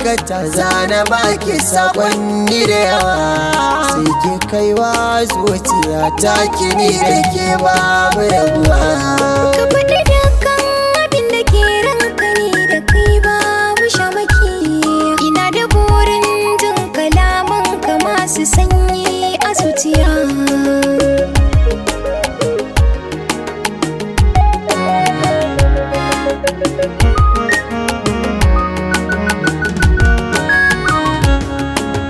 dakata, zana baki sakonni da yawa. Sai ki kaiwa zuciya ta kini da ke babu rabuwa. Ka faɗi dukkan abin da ke ranka, ni da kai babu shamaki. Ina da burin jin kalaman ka masu sanyi a zuciya.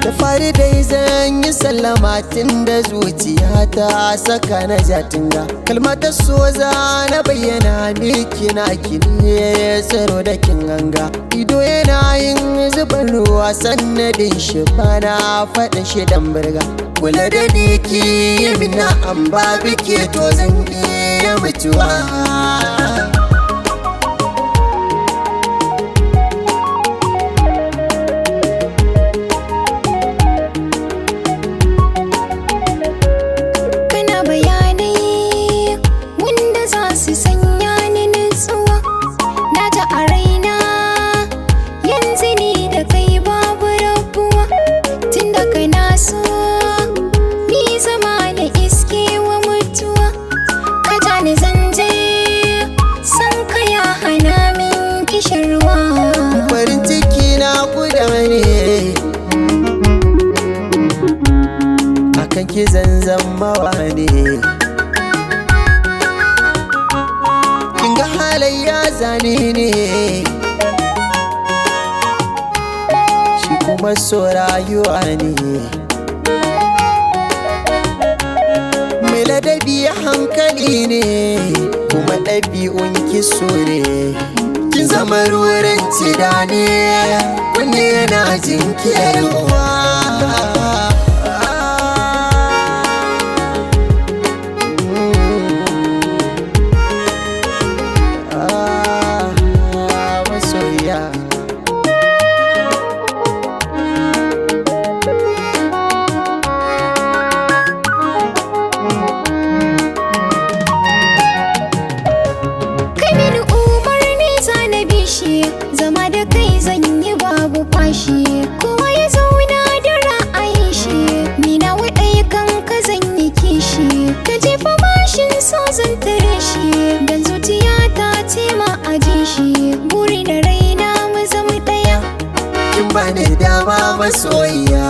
Da fari dai zan yi sallama tun da zuciya ta saka na jatinga. Kalmatar so za na bayyana miki na kini tsaro da kin ganga. Ido yana yin zuban ruwa sannadin shi bana faɗin shi dan birga. Kula da ni ki yi mina an ba biki to zan iya mutuwa. Kana bayanai wanda za su sanya ni nutsuwa. Na ji a raina yanzu ni da kai babu rabuwa. Tunda kana so ni zama na iske wa mutuwa. Ka ja ni zanje san ka ya hana min kishirwa. Farin ciki na guda ne, akan ki zanzan mawa ne. Kin ga halayya zane ne, shi kuma so rayuwa ne. Mai ladabi hankali ne, kuma ɗabi'un ki so ne. Kin zama rurin tidane, kunne yana jinkirwa. Ah, masoyiya. Kai mini umarni zana bishi, zama da kai zan yi babu fashi. Kowa ya zauna da ra'ayin shi, ni na waɗai kan ka zan yi kishi. Ka jefa mashin so zan tare shi, dan zuciya ta ce ma a ji shi. Buri da raina mu zama ɗaya. Kin bani dama masoyiya.